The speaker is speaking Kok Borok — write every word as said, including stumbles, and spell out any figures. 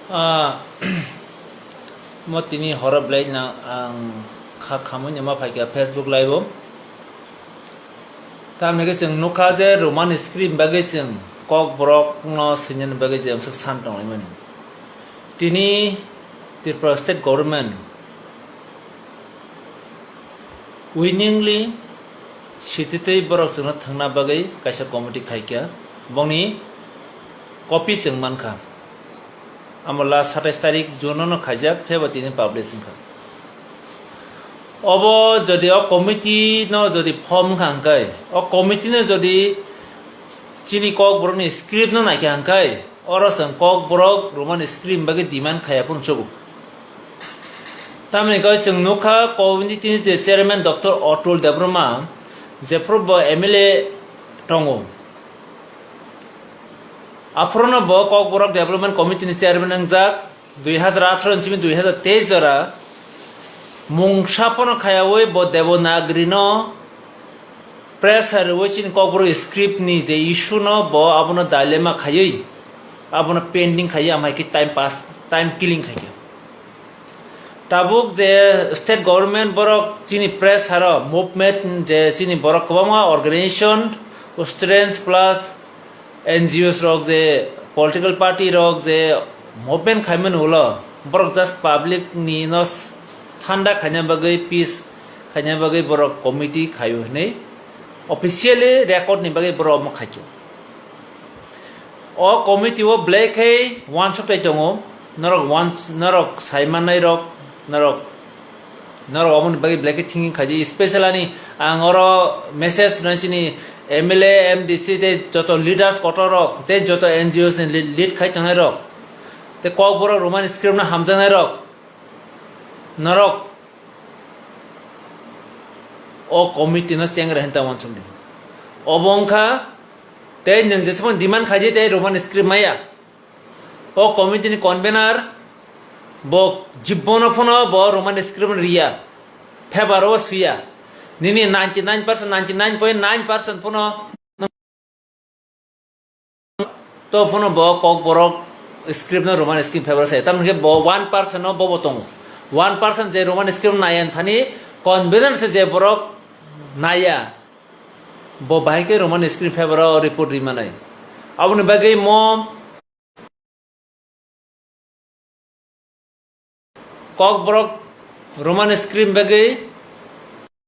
Ah, mo tini horo belai na ang kha khamui no ma phaikha Facebook live o. Tamni khe chwng nukha je Roman script bagwi chwng Kokborok no swinani bagwi je amswk san tonglaimani. Tini Tripura state government willingly sititwi borok chwngno thwngna bagwi kaisa committee khaikha, bongni copy chwng mankha. Amo last satais tarik June no khaijak, phebo tini publish wngkha. Obo jodi o committee no jodi form wngkha hwnkhe, o committee no jodi chini Kokborokni script no naikha hwnkhe, oro chwng Kokborok Roman script bagwi demand khaiya phano chubuk. Tamni hwnkhe chwng nukha committee ni je chairman Doctor Atul Debbarma, jephru bo M L A tongo. Aphuru no bo Kokborok Development Committee ni chairman wngjak, dui hazar atharo ni simi dui hazar teis jora mungsa phano khayaui bo Devanagari no pressure rwui chini Kokborok script ni je issue no bo abono dilemma khaiui, abono pending khaiui, amhai khe time pass, time killing khaikha. Tabuk je state government borok chini pressure o movement je chini borok kwbangma organization, students plus N G Os rok je political party rok je movement khaimani ulo borok just public ni no s-, thanda khaina bagwi, peace khaina bagwi borok committee khaio hinwi officially record ni bagwi borok omo khaikhe. O committee o belai khe uansuk tai tongo, norok uans-, norok sai mannai rok, norok Norok oboni bagwi belai khe thinking khaidi, special ani ang oro message rwnai chini M L A, M D C tei joto leaders kotor rok tei joto N G Os ni lead, lead khai tongnai rok tei Kokborok Roman script no hamjaknai rok, norok o committee no chengre hinta uansukdi. Obo wngkha tei nwng jesemani demand khaidi tei Roman script maya. O committee ni convener bo jibbono phano bo Roman script no riya, paper o swiya. Nini ninety nine percent, ninety nine point nine percent phano to phano bo Kokborok script no Roman script paper o saya. Tamni khe bo one percent no bobo tongo. One percent je Roman script naya thani convener se je borok naya, bo bahai khe Roman script paper o report rimanai. Aboni bagwi mo Kokborok Roman script bagwi